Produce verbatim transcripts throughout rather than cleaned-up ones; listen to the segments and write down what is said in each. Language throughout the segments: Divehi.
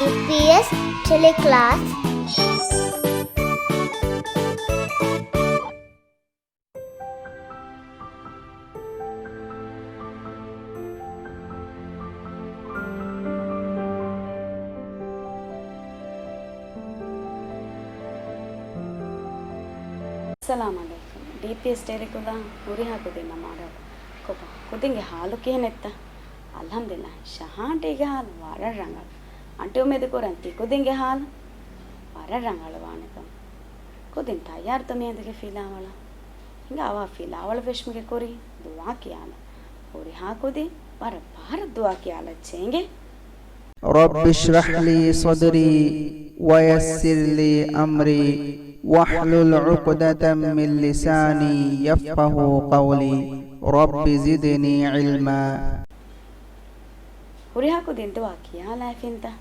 އީޕީއެސް ޓެލެކްލާސް. އައްސަލާމު ޢަލައިކުމް. ޑީޕީއެސް ޓެލެކްލާސް ހުރިހާ ކުދިންނަށް މަރުޙަބާ. ކޮބާ، ކުދިންގެ ޙާލު ކިހިނެއްތަ؟ އަލްޙަމްދުލިއްލާހް، ޝަހާންޓީގެ ޙާލު ވަރަށް ރަނގަޅު. އަންޓި އުއްމީދު ކުރަން ތި ކުދިންގެ ޙާލު ވަރަށް ރަނގަޅު ވާނެކަމަށް. ކުދިން ތައްޔާރުތަ މިއަދުގެ ފިލާވަޅަށް؟ ހިނގާ އަވަހަށް ފިލާވަޅު ފެށުމުގެ ކުރިން ދުޢާ ކިޔާލަ. ހުރިހާ ކުދިން ވަރަށް ބާރަށް ދުޢާ ކިޔާލައްޗޭ އިނގޭ. رب اشرح لي صدري ويسر لي أمري واحلل عقدة من لساني يفقهوا قولي. رب زدني علما. ހުރިހާ ކުދިން ދުޢާ ކިޔާލައިފިންތަ؟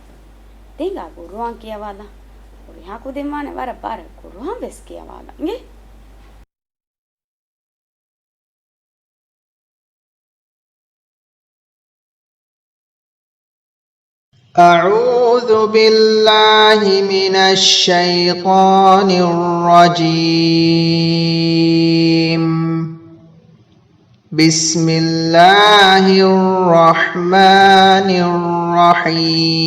ތިހިނގާ ޤުރުއާން ކިޔަވާލަ. ހުރިހާ ކުދިން ވާނެ ވަރަށް ބާރަށް ޤުރުއާން ވެސް ކިޔަވާލަ އިނގޭ. أعوذ بالله من الشيطان الرجيم. بسم الله الرحمن الرحيم.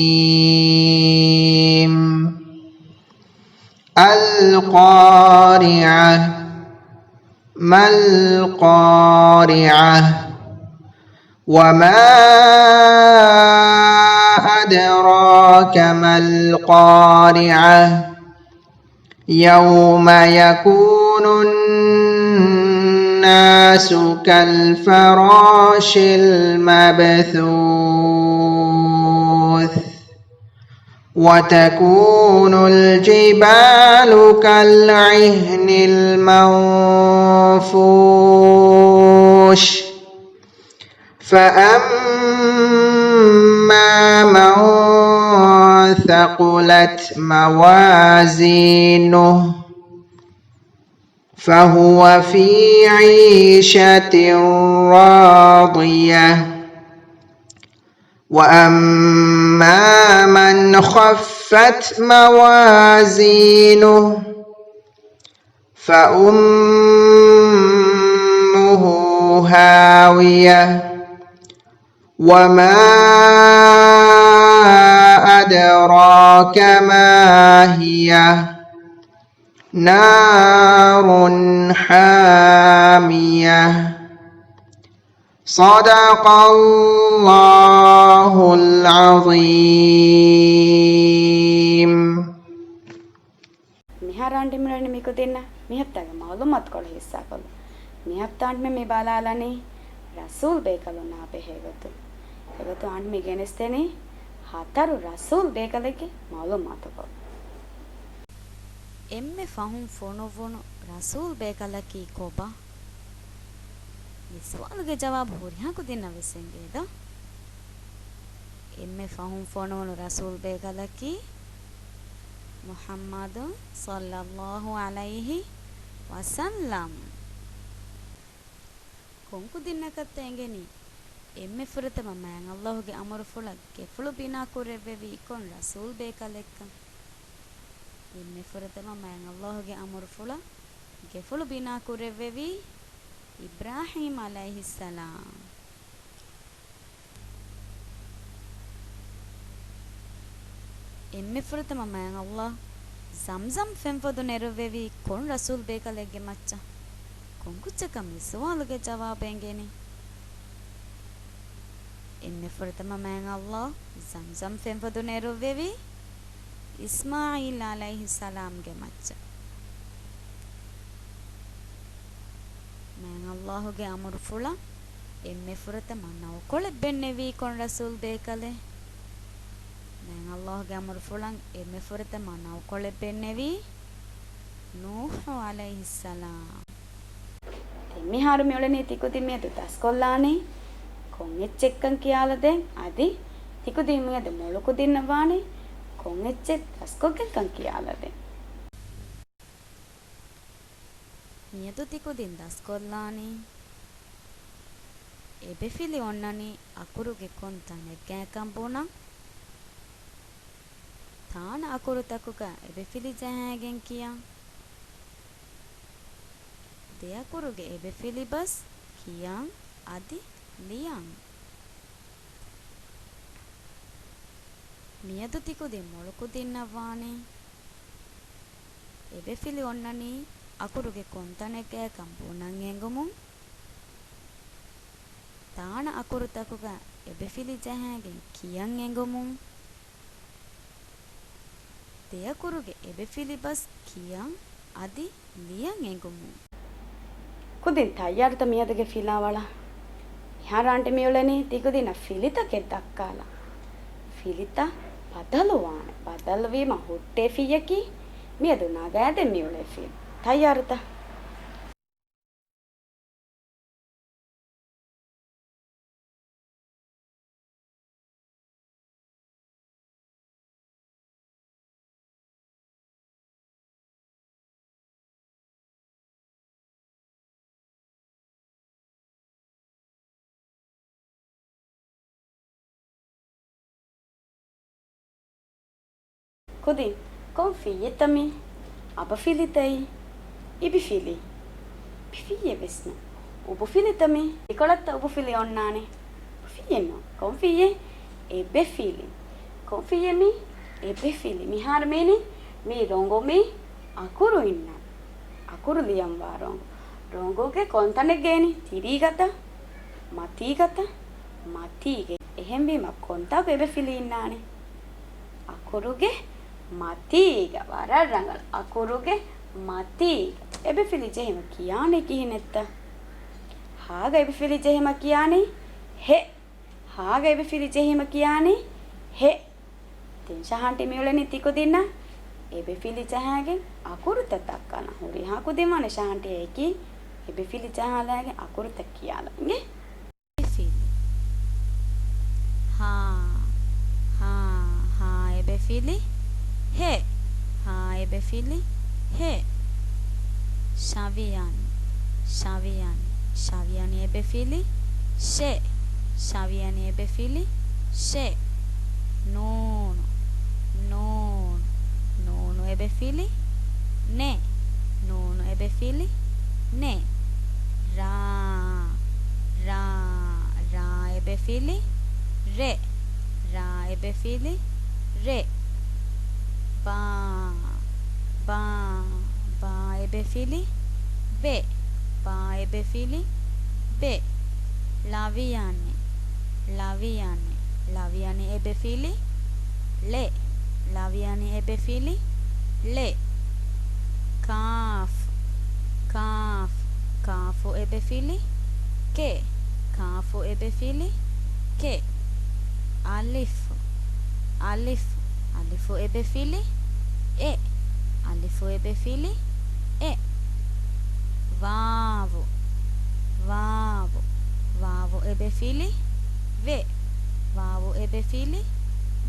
القارعة. ما القارعة؟ وما أدراك ما القارعة؟ يوم يكون الناس كالفراش المبثوث. وتكون الجبال كالعهن المنفوش. فأما من ثقلت موازينه فهو في عيشة راضية. وأما من خفت موازينه فأمه هاوية. وما أدراك ما هي. نار حامية. صدق الله العظيم. މިހާރު އަންޓި މި ކުދިންނަށް މި ހަފްތާގެ މަޢުލޫމާތުކޮޅު ހިއްސާކޮށްލަން. މި ހަފްތާ އަންޓި މި ބަލާލަނީ ރަސޫލް ބޭކަލުންނާ ބެހޭ ގޮތުން. އެގޮތުން އަންޓި މި ގެނެސްދެނީ ހަތަރު ރަސޫލް ބޭކަލެއްގެ މަޢުލޫމާތުކޮޅު. އެންމެ ފަހުން ފޮނުވުނު ރަސޫލް ބޭކަލަކީ ކޮބާ؟ މި ސުވާލުގެ ޖަވާބު ހުރިހާ ކުދިންނަށް ވެސް އެނގޭ ދޯ؟ އެންމެ ފަހުން ފޮނުވުނު ރަސޫލް ބޭކަލަކީ މުޙައްމަދު ޞައްލައްލާހު ޢަލައިހި ވަސައްލަމް. ކޮން ކުދިންނަކަށްތަ އެނގެނީ އެންމެ ފުރަތަމަ މާތް ﷲ ގެ އަމުރުފުޅަށް ގެފުޅު ބިނާ ކުރެއްވެވީ ކޮން ރަސޫލް ބޭކަލެއްކަން؟ އެންމެ ފުރަތަމަ މާތް ﷲ ގެ އަމުރުފުޅަށް ގެފުޅު ބިނާ ކުރެއްވެވީ އިބްރާހީމް ޢަލައިހިއްސަލާމް. އެންމެ ފުރަތަމަ މާތް ﷲ ޒަމްޒަމް ފެންފޮދު ނެރުއްވެވީ ކޮން ރަސޫލް ބޭކަލެއްގެ މައްޗަށް؟ ކޮން ކުއްޖަކަށް މި ސުވާލުގެ ޖަވާބު އެނގެނީ؟ އެންމެ ފުރަތަމަ މާތް ﷲ ޒަމްޒަމް ފެންފޮދު ނެރުއްވެވީ އިސްމާޢީލް ޢަލައިހިއްސަލާމްގެ މައްޗަށް. މާތް ﷲ ގެ އަމުރުފުޅަށް އެންމެ ފުރަތަމަ ނައުކޮޅެއް ބެންނެވީ ކޮން ރަސޫލް ބޭކަލެއް؟ މާތް ﷲ ގެ އަމުރުފުޅަށް އެންމެ ފުރަތަމަ ނައުކޮޅެއް ބެންނެވީ ނޫޙު ޢަލައިހިއްސަލާމް. ދެން މިހާރު މިއުޅެނީ ތިކުދިން މިއަދު ދަސްކޮށްލާނީ ކޮން އެއްޗެއްކަން ކިޔާލަދޭން. އަދި ތިކުދިން މިއަދު މޮޅު ކުދިންނަށް ވާނީ ކޮން އެއްޗެއް ދަސްކޮށްގެންކަން ކިޔާލަދޭން. މިއަދު ތިކުދިން ދަސްކޮށްލާނީ އެބޭފިލި އޮންނަނީ އަކުރުގެ ކޮން ތަނެއްގައިކަން ބުނަން. ތާނަ އަކުރުތަކުގަ އެބެފިލި ޖަހައިގެން ކިޔަން. ދެ އަކުރުގެ އެބެފިލި ބަސް ކިޔަން އަދި ލިޔަން. މިއަދު ތިކުދިން މޮޅުކުދިންނަށް ވާނީ އެބެފިލި އޮންނަނީ އަކުރުގެ ކޮންތަނެއްގައިކަން ބުނަން އެނގުމުން، ތާނަ އަކުރުތަކުގަ އެބެފިލި ޖަހައިގެން ކިޔަން އެނގުމުން، ދެ އަކުރުގެ އެބެފިލި ބަސް ކިޔަން އަދި ލިޔަން އެނގުމުން. ކުދިން ތައްޔާރުތަ މިއަދުގެ ފިލާވަޅަށް؟ މިހާރު އަންޓި މިއުޅެނީ ތިކުދިންނަށް ފިލިތަކެއް ދައްކާލަން. ފިލިތައް ބަދަލުވާނެ. ބަދަލުވީމަ ހުއްޓޭ ފިއްޔަކީ މިއަދު ނަގާދޭން މިއުޅޭ ފިލި. ތައްޔާރުތަ؟ ކުދިން، ކޮން ފިއްޔެއްތަ މީ؟ އަބަފިލިތައީ؟ އިބިފިލި؟ އިބިފިއްޔެއް ވެސް ނޫން. އުބުފިލިތަ މީ؟ ތިކޮޅަށްތަ އުބުފިލި އޮންނާނެ؟ އުބުފިއްޔެއް ނޫން. ކޮން ފިއްޔެއް؟ އެބެފިލި. ކޮން ފިއްޔެއް މީ؟ އެބެފިލި. މިހާރު މީނީ މީ ރޮނގު، މީ އަކުރު އިންނަން. އަކުރު ލިޔަންވާ ރޮނގު. ރޮނގުގެ ކޮންތަނެއްގައިނީ؟ ތިރީގަތަ؟ މަތީގަތަ؟ މަތީގަ. އެހެންވީމަ ކޮންތާކު އެބެފިލި އިންނާނެ؟ އަކުރުގެ މަތީގަ. ވަރަށް ރަނގަޅު. އަކުރުގެ މަތީގަ. އެބެފިލި ޖެހީމަ ކިޔާނީ ކިހިނެއްތަ؟ ހާގަ އެބެފިލި ޖެހީމަ ކިޔާނީ ހެ. ހާގަ އެބެފިލި ޖެހީމަ ކިޔާނީ ހެ. ދެން ޝަހާންޓީ މިއުޅެނީ ތިކުދިންނަށް އެބެފިލި ޖަހާގެން އަކުރުތައް ދައްކާލަން. ހުރިހާ ކުދިން ވާނެ ޝަހާންޓީ އެކީ އެބެފިލި ޖަހާލާގެން އަކުރުތައް ކިޔާލަން. އިނގޭ؟ ފިލި. ހާ، ހާ، ހާ އެބެފިލި ހެ. ހާ އެބެފިލި ހެ. ޝަވިޔަނި، ޝަވިޔަނި، ޝަވިޔަނި އެބެފިލި ޝެ. ޝަވިޔަނި އެބެފިލި ޝެ. ނޫނު، ނޫނު، ނޫނު އެބެފިލި ނެ. ނޫނު އެބެފިލި ނެ. ރާ، ރާ، ރާ އެބެފިލި ރެ. ރާ އެބެފިލި ރެ. ބާ، ބާ، ބާ އެބެފިލި ބެ. ބާ އެބެފިލި ބެ. ޅަވިޔަނި، ޅަވިޔަނި، ޅަވިޔަނި އެބެފިލި ޅެ. ޅަވިޔަނި އެބެފިލި ޅެ. ކާފު، ކާފު، ކާފު އެބެފިލި ކެ. ކާފު އެބެފިލި ކެ. އަލިފު، އަލިފު، އަލިފު އެބެފިލި އެ. އަލިފު އެބެފިލި އެ. ވާވު، ވާވު، ވާވު އެބެފިލި ވެ. ވާވު އެބެފިލި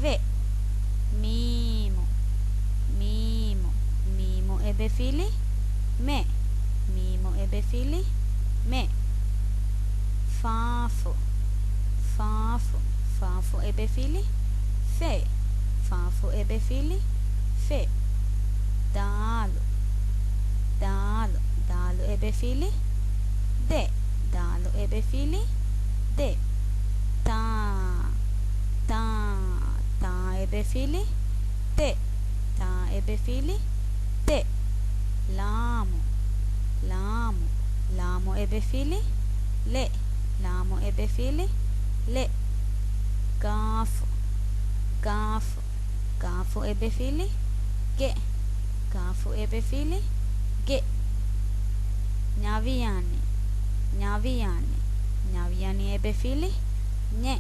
ވެ. މީމު، މީމު، މީމު އެބެފިލި މެ. މީމު އެބެފިލި މެ. ފާފު، ފާފު، ފާފު އެބެފިލި ފެ. ފާފު އެބެފިލި ފެ. ދާލު، ދާލު، ދާލު އެބެފިލި ދެ. ދާލު އެބެފިލި ދެ. ތާ، ތާ، ތާ އެބެފިލި ތެ. ތާ އެބެފިލި ތެ. ލާމު، ލާމު، ލާމު އެބެފިލި ލެ. ލާމު އެބެފިލި ލެ. ގާފު، ގާފު، ގާފު އެބެފިލި ގެ. ގާފު އެބެފިލި ގެ. ނަވިޔަނި، ނަވިޔަނި، ނަވިޔަނި އެބެފިލި ނެ.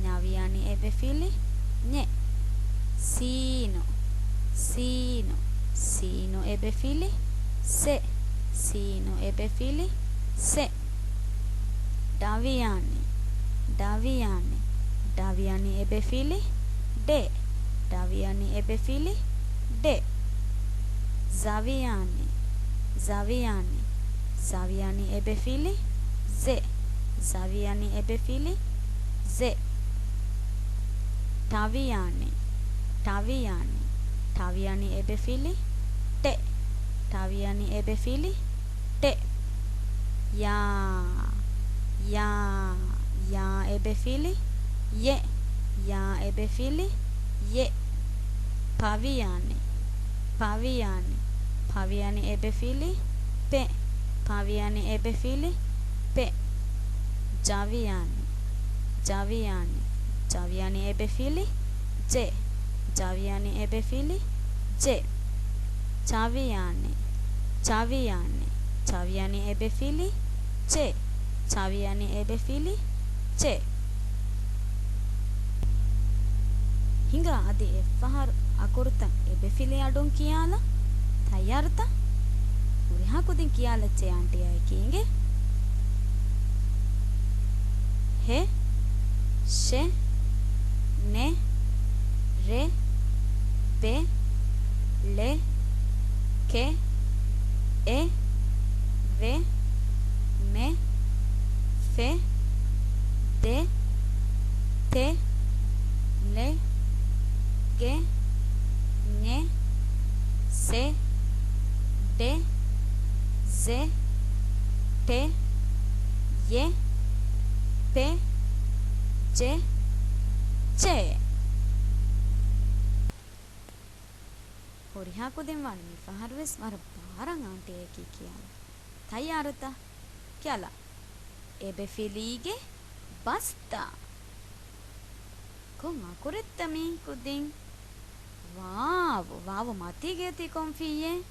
ނަވިޔަނި އެބެފިލި ނެ. ސީނު، ސީނު، ސީނު އެބެފިލި ސެ. ސީނު އެބެފިލި ސެ. ޑަވިޔަނި، ޑަވިޔަނި، ޑަވިޔަނި އެބެފިލި ޑެ. ޑަވިޔަނި އެބެފިލި ޑެ. ޒަވިޔަނި، ޒަވިޔަނި، ޒަވިޔަނި އެބެފިލި ޒެ. ޒަވިޔަނި އެބެފިލި ޒެ. ޓަވިޔަނި، ޓަވިޔަނި، ޓަވިޔަނި އެބެފިލި، ޓެ. ޓަވިޔަނި އެބެފިލި، ޓެ. ޔާ، ޔާ، ޔާ އެބެފިލި، ޔެ. ޔާ އެބެފިލި، ޔެ. ޕަވިޔަނި، ޕަވިޔަނި، ޕަވިޔަނި އެބެފިލި، ޕެ. ޕަވިޔަނި އެބެފިލި، ޕެ. ޖަވިޔަނި، ޖަވިޔަނި، ޖަވިޔަނި އެބެފިލި، ޖެ. ޖަވިޔަނި އެބެފިލި، ޖެ. ޗަވިޔަނި، ޗަވިޔަނި، ޗަވިޔަނި އެބެފިލި، ޗެ. ޗަވިޔަނި އެބެފިލި، ޗެ. ހިނގާ އަދި އެއްފަހަރު އަކުރުތައް އެބެފިލި އަޑުން ކިޔާލަ. ތައްޔާރުތަ؟ ހުރިހާ ކުދިން ކިޔާލައްޗޭ އާންޓީއާ އެކީ އިނގޭ. ހެ، ޝެ، ނެ، ރެ، ބެ، ޅެ، ކެ، އެ، ވެ، މެ، ފެ، ދެ، ތެ، ޅެ، ގެ، ނެ، ސެ، ޑެ، ޒެ، ޓެ، ޔެ، ޕެ، ޖެ، ޗެ. ހުރިހާ ކުދިން ވާނެ މިފަހަރުވެސް ވަރަށް ބާރަށް އާންޓީއަކީ ކިޔާލަ. ތައްޔާރުތަ؟ ކިޔާލަ. އެބެފިލީގެ ބަސްތަ؟ ކޮން އަކުރެއްތަ މީ ކުދިން؟ ވާވު. ވާވު މަތީގައި ތި ކޮން ފިއްޔެއް؟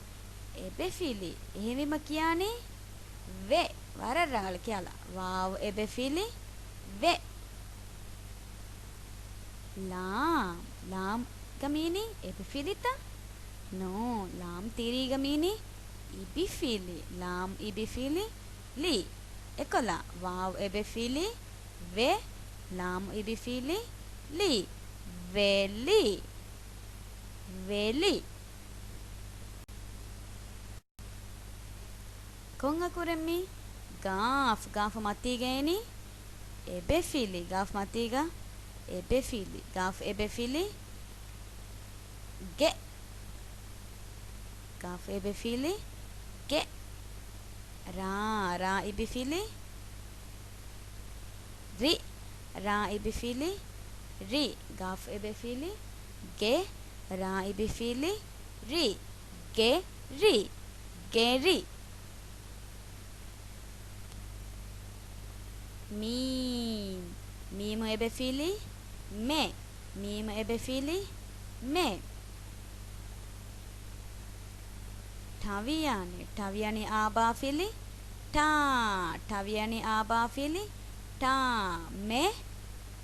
އެބެފިލި. އެހެންވީމަ ކިޔާނީ ވެ. ވަރަށް ރަނގަޅަށް ކިޔާލަ. ވާވު އެބެފިލި ވެ. ލާމް. ލާމްގަ މީނީ އެބެފިލިތަ؟ ނޯ. ލާމް ތިރީގަ މީނީ އިބިފިލި. ލާމް އިބިފިލި ލީ. އެކޮލަ. ވާވު އެބެފިލި ވެ. ލާމް އިބިފިލި ލީ. ވެލި. ވެލި. ކޮން އަކުރެއް މީ؟ ގާފް. ގާފް މަތީގައިނީ އެބެފިލި. ގާފް މަތީގަ އެބެފިލި. ގާފް އެބެފިލި ގެ. ގާފް އެބެފިލި ގެ. ރާ. ރާ އިބިފިލި ރި. ރާ އިބިފިލި ރި. ގާފް އެބެފިލި ގެ. ރާ އިބިފިލި ރި. ގެ ރި. ގެ ރި. މީމް. މީމު އެބެފިލި މެ. މީމު އެބެފިލި މެ. ޓަވިޔަނި. ޓަވިޔަނި އާބާފިލި ޓާ. ޓަވިޔަނި އާބާފިލި ޓާ. މެ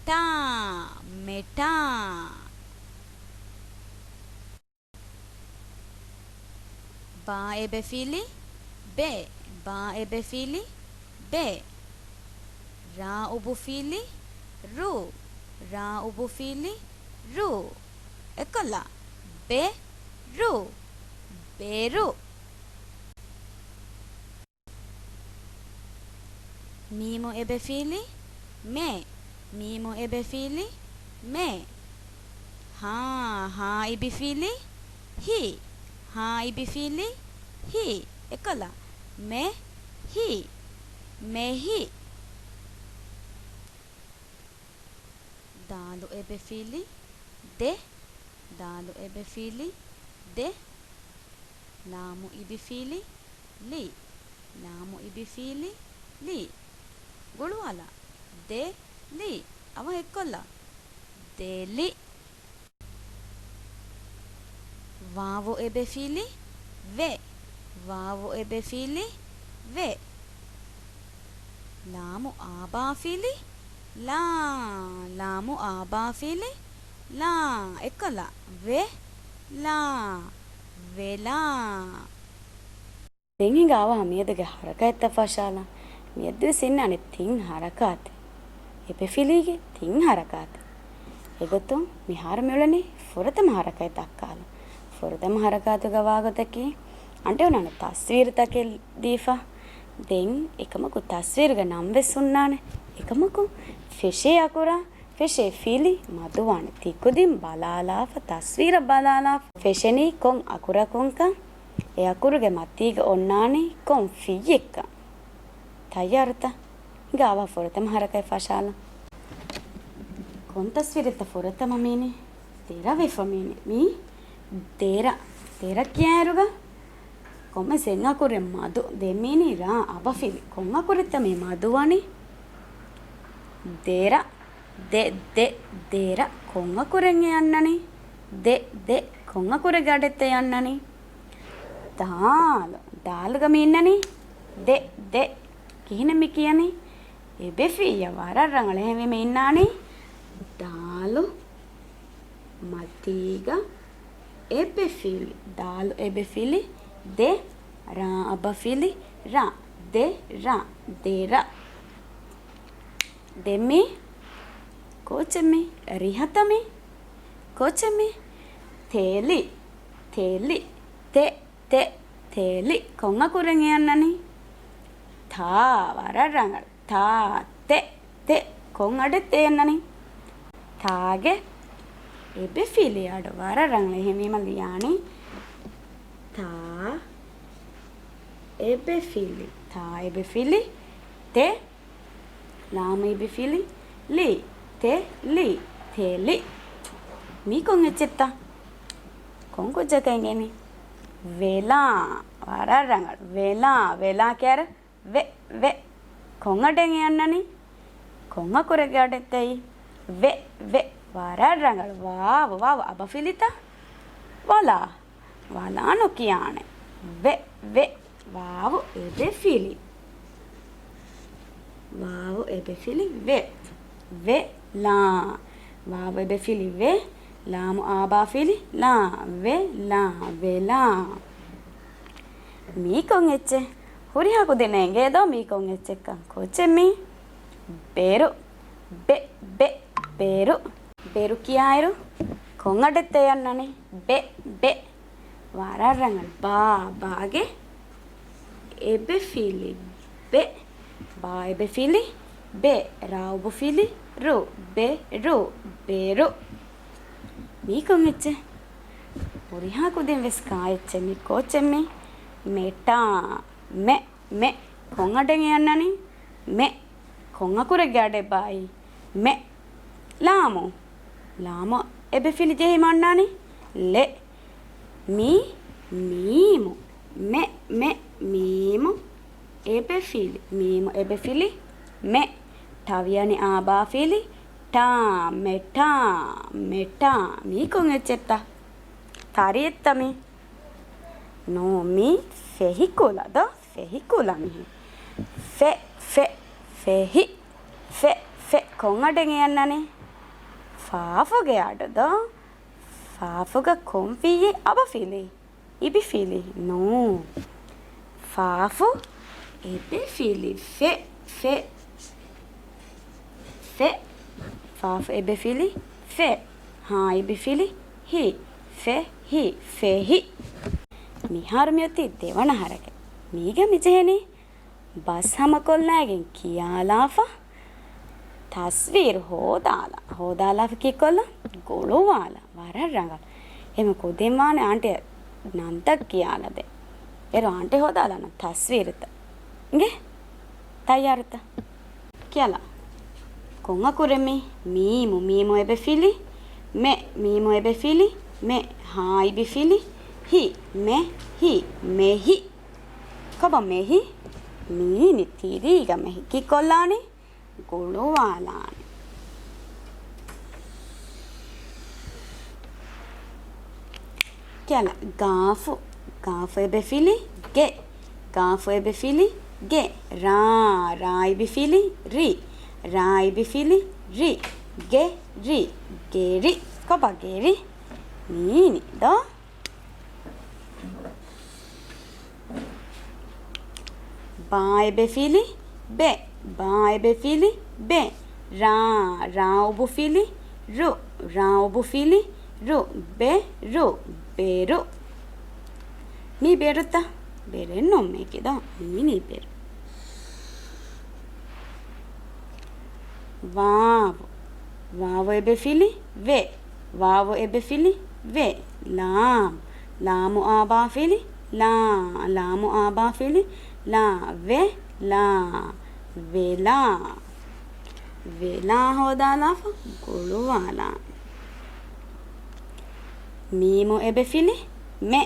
ޓާ. މެޓާ. ބާ އެބެފިލި ބެ. ބާ އެބެފިލި ބެ. ރާ އުބުފިލި ރު. ރާ އުބުފިލި ރު. އެކޮލަ. ބެ ރު. ބެރު. މީމު އެބެފިލި މެ. މީމު އެބެފިލި މެ. ހާ. ހާ އިބިފިލި ހި. ހާ އިބިފިލި ހި. އެކޮލަ. މެ ހި. މެހި. ދާލު އެބެފިލި ދެ. ދާލު އެބެފިލި ދެ. ލާމު އިބިފިލި ލި. ލާމު އިބިފިލި ލި. ގުޅުވާލާ. ދެ ލި. އަވަހަށް އެއްކޮށްލާ. ދެލި. ވާވު އެބެފިލި ވެ. ވާވު އެބެފިލި ވެ. ލާމު އާބާފިލި ލާ. ލާމު އާބާފިލި ލާ. އެއްކޮށްލާ. ވެ ލާ. ވެލާ. ދެން ހިނގާ އަވަހަށް މިއަދުގެ ހަރަކާތްތައް ފަށާލަން. މިއަދުވެސް އިންނާނެ ތިން ހަރަކާތެއް. އެބެފިލީގެ ތިން ހަރަކާތެއް. އެގޮތުން މިހާރު މިއުޅެނީ ފުރަތަމަ ހަރަކާތް ދައްކާލަން. ފުރަތަމަ ހަރަކާތުގަ ވާގޮތަކީ އަންޓެވުނާނެ ތަސްވީރުތަކެއް ދީފަ. ދެން އެކަމަކު ތަސްވީރުގެ ނަންވެސް ހުންނާނެ. އެކަމަކު ފެށޭ އަކުރާ ފެށޭ ފިލި މަދުވާނެ. ތިކުދިން ބަލާލާފަ، ތަސްވީރަށް ބަލާލާފަ. ފެށެނީ ކޮން އަކުރަކުންކަން، އެ އަކުރުގެ މަތީގަ އޮންނާނީ ކޮން ފިއްޔެއްކަން. ތައްޔާރުތަ؟ ހިނގާ އަވަހަށް ފުރަތަމަ ހަރަކަތް ފަށާލަން. ކޮން ތަސްވީރެއްތަ ފުރަތަމަ މީނީ؟ ދެރަވެފަ މީނީ. މީ ދެރަ. ދެރަ ކިޔާއިރުގަ ކޮންމެސް އެއް އަކުރެއް މަދު. ދެން މީނީ ރާ އަބަފިލި. ކޮން އަކުރެއްތަ މީ މަދުވަނީ؟ ދެރަ. ދެ، ދެ، ދެރަ. ކޮން އަކުރެއް އެ އަންނަނީ؟ ދެ، ދެ. ކޮން އަކުރެއްގެ އަޑެއްތަ އެ އަންނަނީ؟ ދާލު. ދާލުގަ މި އިންނަނީ ދެ، ދެ. ކިހިނެއް މި ކިޔަނީ؟ އެބެފިއްޔާ. ވަރަށް ރަނގަޅު. އެހެންވީމަ އިންނާނީ ދާލު މަތީގަ އެބެފިލި. ދާލު އެބެފިލި. ދެ، ރާ އަބަފިލި، ރަ. ދެ، ރަ. ދެރަ. ދެން މީ ކޯޗެއް މީ؟ ރިހަތަ މީ؟ ކޯޗެއް މީ؟ ތެލި. ތެލި. ތެ، ތެ، ތެލި. ކޮން އަކުރެއް އެ އަންނަނީ؟ ތާ. ވަރަށް ރަނގަޅު. ތާ، ތެ، ތެ. ކޮން އަޑެއްތަ އެ އަންނަނީ؟ ތާގެ އެބެފިލި އަޑު. ވަރަށް ރަނގަޅު. އެހެންވީމަ ލިޔާނީ ތާ އެބެފިލި. ތާ އެބެފިލި. ތެ. ލާމު އެބެފިލި. ލި. ތެ، ލި. ތެލި. މީ ކޮން އެއްޗެއްތަ؟ ކޮން ކުއްޖަކަށް އެނގޭނީ؟ ވެލާ. ވަރަށް ރަނގަޅު. ވެލާ. ވެލާ ކިޔާއިރު ވެ، ވެ. ކޮން އަޑެއް އެ އަންނަނީ؟ ކޮން އަކުރެއްގެ އަޑެއްތަ އެއީ؟ ވެ، ވެ. ވަރަށް ރަނގަޅު. ވާވު، ވާވު. އަބަފިލިތަ؟ ވަލާ. ވަލާ ނުކިޔާނެ. ވެ، ވެ. ވާވު އެބެފިލި. ވާވު އެބެފިލި ވެ. ވެލާ. ވާވު އެބެފިލި ވެ. ލާމު އާބާފިލި ލާ. ވެލާ. ވެލާ. މީ ކޮން އެއްޗެއް؟ ހުރިހާ ކުދިންނަށް އެނގޭ ދޯ މީ ކޮން އެއްޗެއްކަން؟ ކޯޗެއް މީ؟ ބެރު. ބެ، ބެ، ބެރު. ބެރު ކިޔާއިރު ކޮން އަޑެއްތަ އެ އަންނަނީ؟ ބެ، ބެ. ވަރަށް ރަނގަޅު. ބާ، ބާގެ އެބެފިލި ބެ. ބާ އެބެފިލި ބެ. ރާ އުބުފިލި ރު. ބެރު. ބެރު. މީ ކޮން އެއްޗެއް؟ ހުރިހާ ކުދިން ވެސް ކާ އެއްޗެއް މީ؟ ކޯޗެއް މީ؟ މެޓާ. މެ، މެ. ކޮން އަޑެއް އެ އަންނަނީ؟ މެ. ކޮން އަކުރެއްގެ އަޑެއްބާއީ؟ މެ. ލާމު. ލާމު އެބެފިލި ޖެހީމަ އަންނާނީ؟ ލެ. މީ، މީމު. މެ، މެ، މީމު. އެބެފިލި. މީމު އެބެފިލި. މެ. ޓަވިޔަނި އާބާފިލި. ޓާ، މެޓާ، މެޓާ. މީ ކޮން އެއްޗެއްތަ؟ ތަރިއެއްތަ މީ؟ ނޫން، މީ ފެހިކުލަ ދޯ؟ ފެހިކުލަ މީ. ފެ، ފެ، ފެހި. ފެ، ފެ. ކޮން އަޑެއް އެ އަންނަނީ؟ ފާފުގެ އަޑު ދޯ؟ ފާފުގަ ކޮން ފިއްޔެއް؟ އަބަފިލި. އިބިފިލި. ނޫން. ފާފު އެބެފިލި. ފެ، ފެ، ފެ. ފާފު އެބެފިލި. ފެ. ހާ އިބިފިލި. ހި. ފެހި. ފެހި. މިހާރު މިއޮތީ ދެވަނަ ހަރަކަތް. މީގަ މިޖެހެނީ ބަސް ހަމަކޮށްލައިގެން ކިޔާލާފަ، ތަސްވީރު ހޯދާލާ. ހޯދާލާފަ ކީއްކޮށްލާ؟ ގުޅުވާލާ. ވަރަށް ރަނގަޅު. އެހެން ކުދިން ވާނެ އާންޓި ނަންތައް ކިޔާލަދޭ. އޭރު އާންޓި ހޯދާލާނަން ތަސްވީރުތައް. އިނގޭ؟ ތައްޔާރުތަ؟ ކިޔާލާ. ކޮން އަކުރެއް މީ؟ މީމު. މީމު އެބެފިލި. މެ. މީމު އެބެފިލި. މެ. ހާ އިބިފިލި. ހި. މެ. ހި. މެހި. ކޮބާ މެހި؟ މީނި ތިރީގަ މެހި. ކީއްކޮށްލާނީ؟ ގުޅުވާލާނެ. ކިޔާލާ. ގާފު. ގާފު އެބެފިލި ގެ. ގާފު އެބެފިލި ގެ. ރާ. ރާ އިބިފިލި ރި. ރާ އިބިފިލި ރި. ގެ. ރި. ގެރި. ކޮބާ ގެރި؟ މީނި ދޯ؟ ބާ އެބެފިލި ބެ. ބާ އެބެފިލި ބެ. ރާ. ރާ އުބުފިލި ރު. ރާ އުބުފިލި ރު. ބެ. ރު. ބެރު. މީ ބެރުތަ؟ ބެރެއް ނޫން މީކީ ދޯ؟ މީނީ ބެރު. ވާވު. ވާވު އެބެފިލި ވެ. ވާވު އެބެފިލި ވެ. ލާމް. ލާމު އާބާފިލި ލާ. ލާމު އާބާފިލި ލާ. ވެ ލާ. ވެލާ. ވެލާ ހޯދާލާފަ ގުޅުވާލާ. މީމު އެބެފިލި މެ.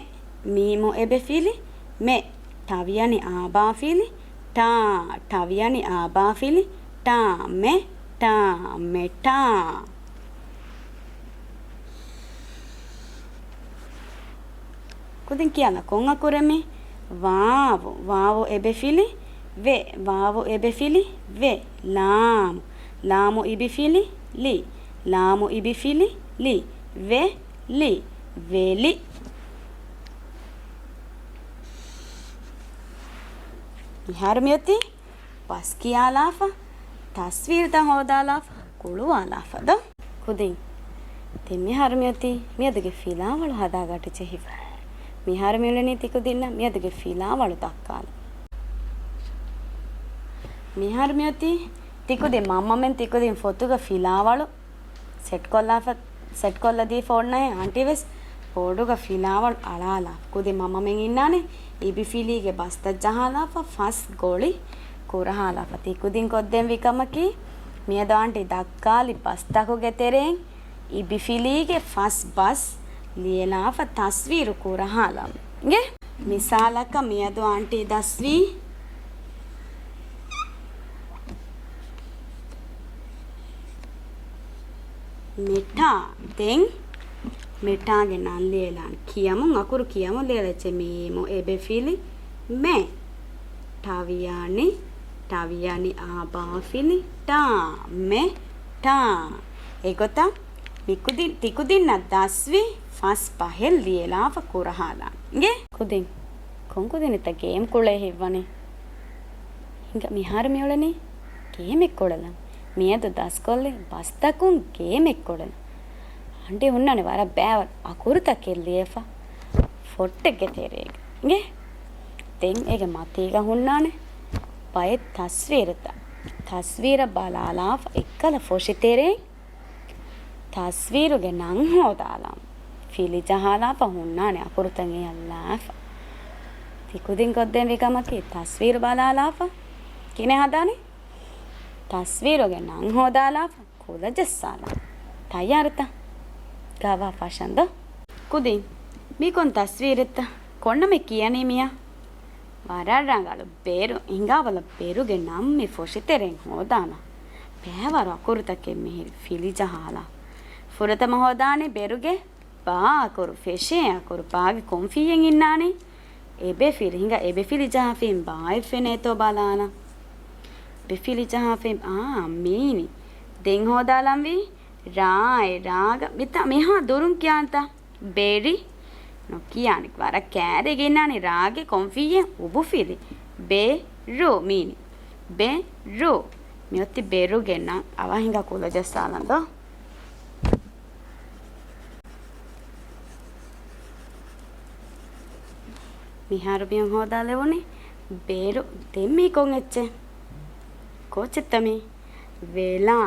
މީމު އެބެފިލި މެ. ޓަވިޔަނި އާބާފިލި ޓާ. ޓަވިޔަނި އާބާފިލި ޓާ. މެ ޓާ. މެޓާ. ކުދިން ކިޔާލަ ކޮން އަކުރެއް މީ؟ ވާވު. ވާވު އެބެފިލި ވެ. ވާވު އެބެފިލި ވެ. ލާމް. ލާމު އިބިފިލި ލި. ލާމު އިބިފިލި ލި. ވެ ލި. ވެލި. މިހާރު މިއޮތީ ބަސް ކިޔާލާފަ، ތަސްވީރުތައް ހޯދާލާފަ، ގުޅުވާލާފަ ދޯ؟ ކުދިން. ދެން މިހާރު މިއޮތީ މިއަދުގެ ފިލާވަޅު ހަދާގަޑި ޖެހިފަ. މިހާރު މިއުޅެނީ ތިކުދިންނަށް މިއަދުގެ ފިލާވަޅު ދައްކާލަން. މިހާރު މިއޮތީ ތިކުދިން މަންމަމެން ތިކުދިން ފޮތުގަ ފިލާވަޅު ސެޓްކޮށްލާފަ، ސެޓްކޮށްލަދީފަ އޮންނައޭ އާންޓީވެސް ބޯޑުގަ ފިލާވަޅު އަޅާލާ. ކުދިން މަންމަމެން އިންނާނެ އިބިފިލީގެ ބަސްތައް ޖަހާލާފަ ފަސް ގޮޅި ކުރަހާލާފަ. ތިކުދިން ކޮށްދޭންވީ ކަމަކީ، މިއަދު އާންޓީ ދައްކާލި ބަސްތަކުގެ ތެރެއިން އިބިފިލީގެ ފަސް ބަސް ލިޔެލާފަ ތަސްވީރު ކުރަހާލަން. އިނގޭ؟ މިސާލަކަށް މިއަދު އާންޓީ ދަސްވީ މެޓާ. ދެން މެޓާގެ ނަން ލިޔެލާން. ކިޔަމުން އަކުރު ކިޔަމުން ލިޔެލައްޗޭ. މީމު އެބެފިލި މެ. ޓަވިޔަނި، ޓަވިޔަނި އާބާފިލި ޓާ. މެ ޓާ. އެގޮތަށް މިކުދިން، ތިކުދިންނަށް ދަސްވި ފަސް ބަހެއް ލިޔެލާފަ ކުރަހާލާން. އިނގޭ؟ ކުދިން، ކޮން ކުދިންތަ ގޭމް ކުޅޭ ހިތްވަނީ؟ ހިނގާ މިހާރު މިއުޅެނީ ގޭމެއް ކުޅެލަން. މިއަދު ދަސްކޮށްލި ބަސްތަކުން ގޭމެއް ކުޅެލަން. އާންޓީ ހުންނާނެ ވަރަށް ބައިވަރު އަކުރުތަކެއް ލިޔެފަ. ފޮށްޓެއްގެ ތެރޭގަ. އިނގޭ؟ ދެން އޭގެ މަތީގަ ހުންނާނެ ބައެއް ތަސްވީރުތައް. ތަސްވީރަށް ބަލާލާފަ އެއްކަލަ ފޮށިތެރެއިން ތަސްވީރުގެ ނަން ހޯދާލާ. ފިލި ޖަހާލާފަ ހުންނާނެ އަކުރުތައް އެއަށްލާފަ. ތިކުދިން ކޮށްދޭންވީ ކަމަކީ ތަސްވީރު ބަލާލާފަ ކިނެ ހަދާނެ. ތަސްވީރުގެ ނަން ހޯދާލާފަ ކުލަ ޖައްސާލާ. ތައްޔާރުތަ؟ ގާވާ ފަށަން ދޯ؟ ކުދިން، މީ ކޮން ތަސްވީރެއްތަ؟ ކޮންނަމެ ކިޔަނީ މިޔާ؟ ވަރަށް ރަނގަޅު. ބެރު. ހިނގާބަލަ ބެރުގެ ނަން މި ފޮށިތެރެއިން ހޯދާލާ. ބައިވަރު އަކުރުތަކެއް މިހިރި ފިލި ޖަހާލާ. ފުރަތަމަ ހޯދާނީ ބެރުގެ ބާ އަކުރު، ފެށޭ އަކުރު. ބާގެ ކޮން ފީއެއް އިންނާނީ؟ އެބެފިލި. ހިނގާ އެބެފިލި ޖަހާފީމް ބާއެއް ފެނޭތޯ ބަލާނަން. އެބެފިލި ޖަހާފީމް، އާ، މީނި. ދެން ހޯދާލަންވީ ރާއެއް. ރާގަ މިތާ މިހާ ދުރުން ކިޔާންތަ؟ ބެރި. ނުކިޔާނެ. ވަރަށް ކައިރިގަ އިންނާނީ ރާގެ ކޮން ފީއެއް؟ އުބުފިލި. ބެރު މީނި. ބެރު. މިއޮތީ ބެރުގެ ނަން. އަވަހިނގާ ކުލަ ޖައްސާލަން ދޯ؟ މިހާރު މިއޮން ހޯދާލެވުނީ ބެރު. ދެން މީ ކޮން އެއްޗެއް؟ ކޯޗެއްތަ މީ؟ ވެލާ.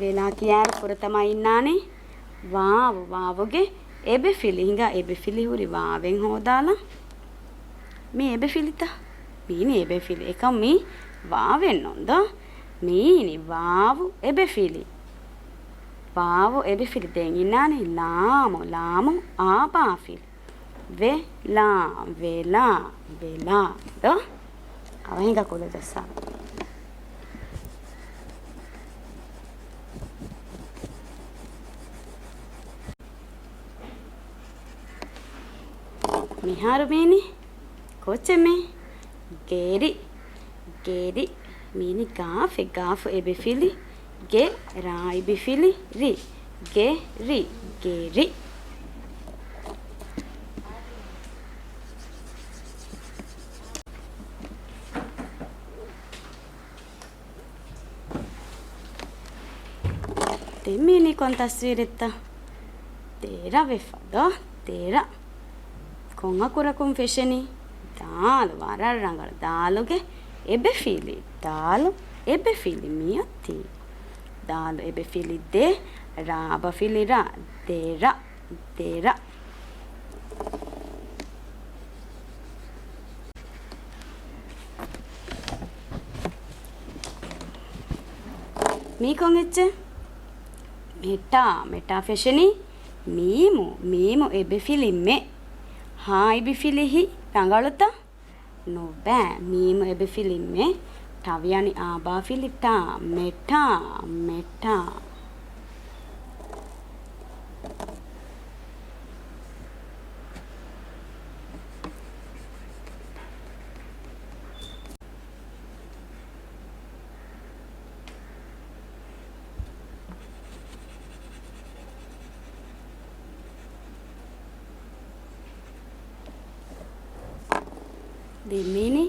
ވެލާ ކިޔާއިރު ފުރަތަމަ އިންނާނީ ވާވު. ވާވުގެ އެބެފިލި. ހިނގާ އެބެފިލި ހުރި ވާވެން ހޯދާލަ. މީ އެބެފިލިތަ؟ މީނި އެބެފިލި. އެކަމް މީ ވާވެއް ނޫން ދޯ؟ މީނި ވާވު އެބެފިލި. ވާވު އެބެފިލި. ދެން އިންނާނީ ލާމު. ލާމު އާބާފިލި. ވެލާ، ވެލާ، ވެލާ. ދޯ؟ އަވަހިނގާ ކުލަ ޖައްސާ. މިހާރު މީނި ކޯޗެއް މީ؟ ގެރި. ގެރި. މީނި ގާފެއް. ގާފު އެބެފިލި ގެ. ރާ އިބިފިލި ރި. ގެރި. ގެރި. ދެން މީނީ ކޮން ތަސްވީރެއްތަ؟ ދެރަ ވެފަ ދޯ؟ ދެރަ. ކޮން އަކުރަކުން ފެށެނީ؟ ދާލު. ވަރަށް ރަނގަޅު. ދާލުގެ އެބެފިލި. ދާލު އެބެފިލި މިއޮތީ. ދާލު އެބެފިލި ދެ، ރާ ބާފިލި ރަ، ދެރަ، ދެރަ. މީ ކޮން އެއްޗެއް؟ މެޓާ، މެޓާ ފެށެނީ މީމު، މީމު އެބެފިލި މެ. ހާ އިބިފިލި ހި، ރަނގަޅުތަ؟ ނުބައި. މީމު އެބެފިލި މެ، ޓާ ވިޔަނި އާ ބާފިލި ޓާ، މެޓާ، މެޓާ. ދެން މީނީ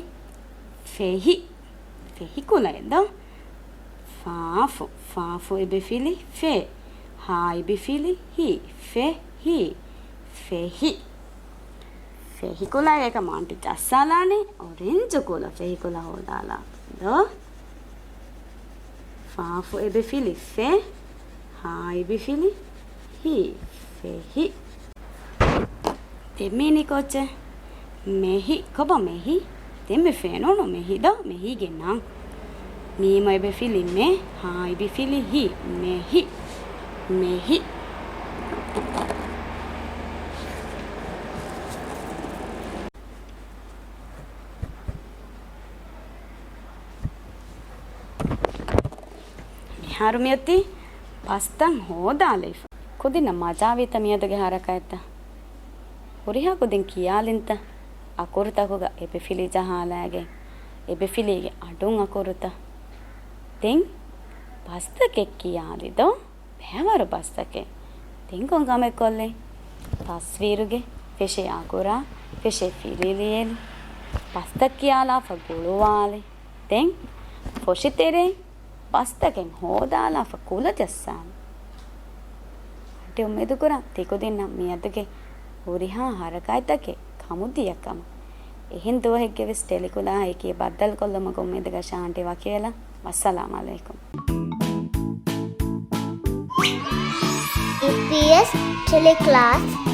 ފެހި. ފެހި ކުލައެއް ދޯ؟ ފާފު. ފާފު އިބިފިލި ފެ. ހާ އިބިފިލި ހި. ފެހި. ފެހި. ފެހި ކުލައެއް ކަމަށް އަންޓި ޖައްސާލާނީ އޮރެންޖު ކުލަ. ފެހި ކުލަ ހޯދާލާ ދޯ؟ ފާފު އިބިފިލި ފެ. ހާ އިބިފިލި ހި. ފެހި. ދެން މީނީ ކޯއްޗެއް؟ މެހި. ކޮބާ މެހި؟ ދެން މި ފެނުނު މެހި ދޯ؟ މެހީގެ ނަން. މީމު އިބިފިލި މެ. ހާ އިބިފިލި ހި. މެހި. މެހި. މިހާރު މިއޮތީ ބަސްތައް ހޯދާލައިފަ. ކުދިންނަށް މަޖާވީތަ މިއަދުގެ ހަރަކާތްތައް؟ ހުރިހާ ކުދިން ކިޔާލިންތަ؟ އަކުރުތަކުގަ އެބެފިލި ޖަހާލާގެން، އެބެފިލީގެ އަޑުން އަކުރުތައް. ދެން ބަސްތަކެއް ކިޔާލި ދޯ؟ ބައިވަރު ބަސްތަކެއް. ދެން ކޮން ކަމެއް ކޮށްލީ؟ ތަސްވީރުގެ ފެށޭ އަގުރާ ފެށޭ ފިލި ލިޔެލި، ބަސްތައް ކިޔާލާފަ ގުޅުވާލި. ދެން ފޮށި ތެރެއިން ބަސްތަކެއް ހޯދާލާފަ ކުލަ ޖައްސާލި. އަންޓި އުއްމީދު ކުރަން ތިކުދިންނަށް މިއަދުގެ ހުރިހާ ހަރަކާތްތަކެއް ކަމުދިޔަ ކަމަށް. އެހެން ދުވަހެއްގެ ވެސް ޓެލިކުލާ އެކީ ބައްދަލުކޮށްލުމުގެ އުއްމީދުގަ ޝާންޓީ ވަކިވެލަން. ވައްސަލާމް އަލައިކުމް. އީޕީއެސް ޓެލިކްލާސް